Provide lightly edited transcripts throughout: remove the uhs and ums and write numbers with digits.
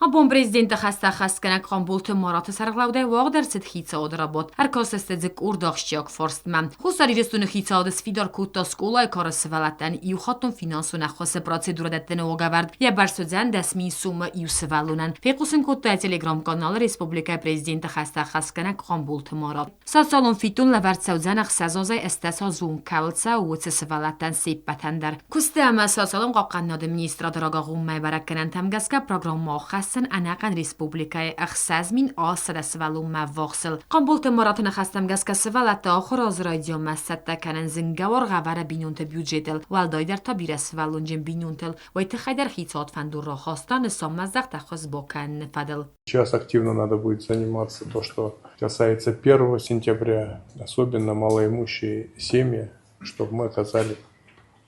Абон президенты хӕстӕ ӕххӕстгӕнӕг Хъамболты Мараты сӕргълӕудӕй уагъд ӕрцыд хицауады рабадт. Ӕркастысты дзы къорд ахсджиаг фарстмӕ. Хуссар Ирыстоны хицауад сфидар кодта скъолайы кары сывӕллӕттӕн иухаттон финансон ӕххуысы процедурӕ дӕттыны уагӕвӕрд. Йӕ бӕрц уыдзӕн 10 000 сомы иу сывӕллонӕн, фехъусын кодта телеграм-каналы республикӕйы президенты хӕстӕ ӕххӕстгӕнӕг Хъамболты Марат. Социалон фиддон лӕвӕрд цӕудзӕн ӕхсӕзазӕй ӕстдӕсазон кӕуыл цӕуы, уыцы сывӕллӕттӕн се ппӕтӕн дӕр. Куысты ӕмӕ социалон хъахъхъӕнынады министрады рагагъоммӕ бӕрӕггӕнӕнтӕм гӕсгӕ программӕ аххӕсдзӕн ӕнӕхъӕн республикӕйы 6800 сывӕллонмӕ ӕввахсыл. Хъамболты Мараты ныхӕстӕм гӕсгӕ сывӕллӕтты ахуыр азы райдианмӕ сцӕттӕ кӕнын зынгӕ уаргъ ӕвӕры бинонты бюджетыл, уӕлдайдӕр та бирӕсывӕллонджын бинонтыл, уый тыххӕй дӕр хицауад фӕндон рахаста нысанмӕздӕхт ӕххуыс бакӕныны фӕдыл. Сейчас активно надо будет заниматься то, что касается 1 сентября, особенно малоимущие семьи, чтобы мы оказали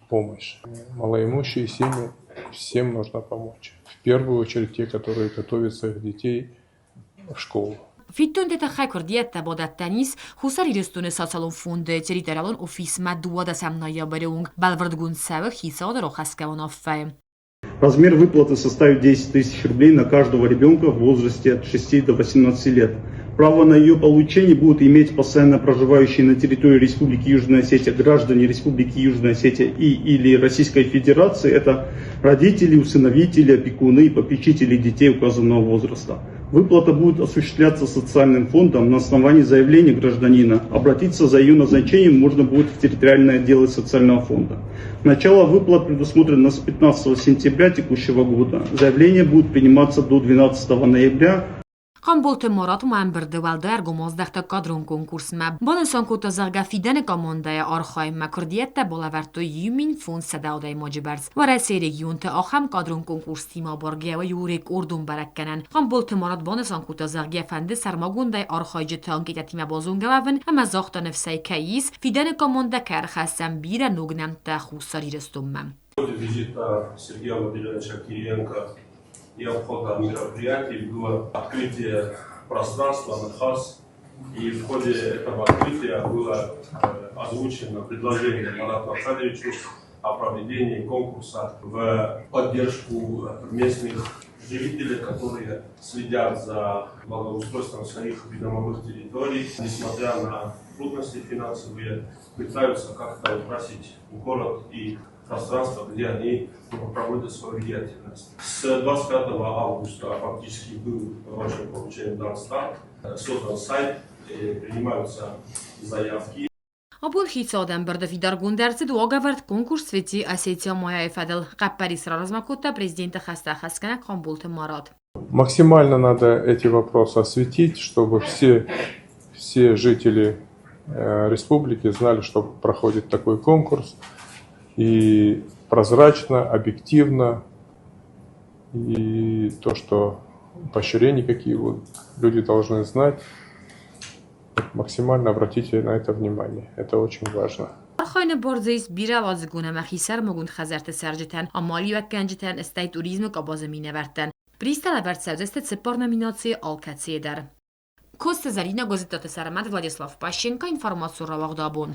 помощь. Малоимущие семьи всем нужно помочь. В первую очередь те, которые готовят своих детей в школу. Фиддонты тыххӕй куырдиӕттӕ бадӕттӕн ис Хуссар Ирыстоны социалон фонды территориалон офисмӕ 12 ноябры онг бӕлвырдгонд цӕуы хицауады рахӕсгӕ уынаффӕйы. Размер выплаты составит 10 тысяч рублей на каждого ребенка в возрасте от 6 до 18 лет. Право на ее получение будут иметь постоянно проживающие на территории Республики Южная Осетия граждане Республики Южная Осетия и или Российской Федерации. Это родители, усыновители, опекуны и попечители детей указанного возраста. Выплата будет осуществляться социальным фондом на основании заявления гражданина. Обратиться за ее назначением можно будет в территориальное отделы социального фонда. Начало выплат предусмотрено с 15 сентября текущего года. Заявления будут приниматься до 12 ноября. Хъамболты Марат ма ӕмбырды уӕлдай ӕргом аздӕхта кадрон конкурсмӕ. Банысан кодта, зӕгъгӕ, фидӕны командӕйы архайынмӕ куырдиӕттӕ балӕвӕрдтой 1500 адӕймаджы бӕрц. Уӕрӕсейы регионты ахӕм кадрон конкурстимӕ абаргӕйӕ у рекордон бӕрӕггӕнӕн. Хъамболты Марат банысан кодта, зӕгъгӕ, фӕнды сӕрмагондӕй архайджыты анкетӕтимӕ базонгӕ уӕвын ӕмӕ загъта ныфсӕй кӕй ис, фидӕны командӕ кӕй ӕрхӕсдзӕн бирӕ ног нӕмттӕ Хуссар Ирыстонмӕ. В ходе визита Сергея Владимировича Кириенко и обхода мероприятий было открытие пространства «Нхас». И в ходе этого открытия было озвучено предложение Марату Аркадьевичу о проведении конкурса в поддержку местных жителей, которые следят за благоустройством своих придомовых территорий, несмотря на трудности финансовые, пытаются как-то украсить город и пространство, где они проводят свою деятельность. С 25 августа фактически был вашим поручением дан старт, создан сайт, принимаются заявки. Абон хицауад ӕмбырды фидаргонд ӕрцыд уагӕвӕрд конкурс Цвети Осетия моя-йы фӕдыл. Хъӕппӕрис раразмӕ кодта президенты хӕстӕ ӕххӕстгӕнӕг Хъамболты Марат. Максимально надо эти вопросы осветить, чтобы все жители республики знали, что проходит такой конкурс. И прозрачно, объективно, и то, что поощрения какие будут, люди должны знать. Максимально обратите на это внимание. Это очень важно. Архайыны бар дзы ис бирӕуӕладзыгон ӕмӕ хисӕрмагонд хӕдзӕртты цӕрджытӕн, амалиуӕггӕнджытӕн, стӕй туризмы къабазы минӕвӕрттӕн. Призтӕ лӕвӕрд цӕудзысты цыппар номинацийы алкӕцыйы дӕр. Коцты Зӕринӕ, Гозыттаты Сӕрмӕт, Владислав Пащенко, информацион рауагъд абон.